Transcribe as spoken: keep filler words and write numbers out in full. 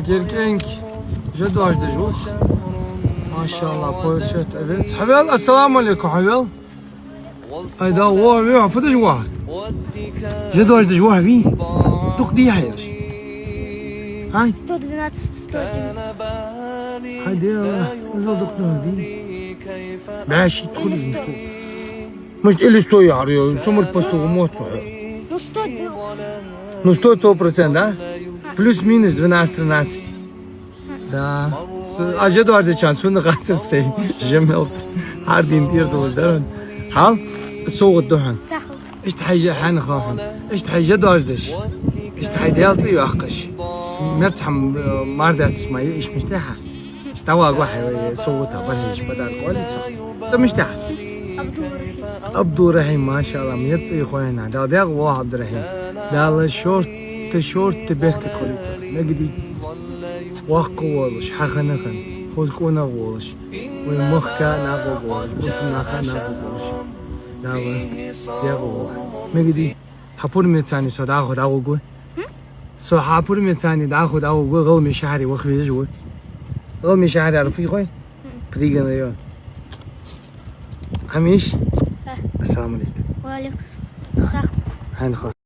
Керкенг жа дождаш вух. Машалла, пояс шет овец. Хьавел, ассаламу алейкум, хьавел. Ай, да, во, ве, фу деш ва? Жа дождаш ва, ви? Дукха дий хьа ераш? Ай? Сто двенадцать, сто одиннадцать. Хьай, де, изал дукха дий. Баьши тхулиз мушту. Может, или сто яхар, ё, сумар по сто моцу. Ну, сто двадцать. Ну, сто, сто процент, да? Плюс-минус двенадцать-тринадцать. Да. С-, а жа дождачан, сунна хацар сай. Жа мел. Хьардин тӀера долаш, да? Хьал? СовгӀат да хьона. Сахал. Иштта хьай жа хьанах хьона. Иштта хьай жа дождаш. Иштта хьай Даьла цӀи йоаккхаш. Мерцхьам, э, мар дац ма йиш мишта хьа. Иштта ваго хьай, э, совгӀата бархӀеш подарок оли цох. ЦӀи мишта хьа? Абдул-Рахим. Абдул-Рахим, машалла, меца цӀи хойна. Дала дегӀ во Абдул-Рахим. Дала шортта, шортта беркат хулийтар. Мегади. Воккха волаш, хьахана хан, хоза къонах волаш, вай мехка нахага волаш, бусалба наха нахага волаш. Дала дегӀ во. Мегади, хьа пурмецани со дӀахо дӀагӀоргва. Со хьа пурмецани дӀахо дӀагӀоргва, ГӀалмай шахьаре ваха везаш ва. ГӀалмай шахьар яр фу хой? Пригородный район. Хьамиш? Ассаламу алейкум. Ва алейкум ассалам. Сах. Хьанха.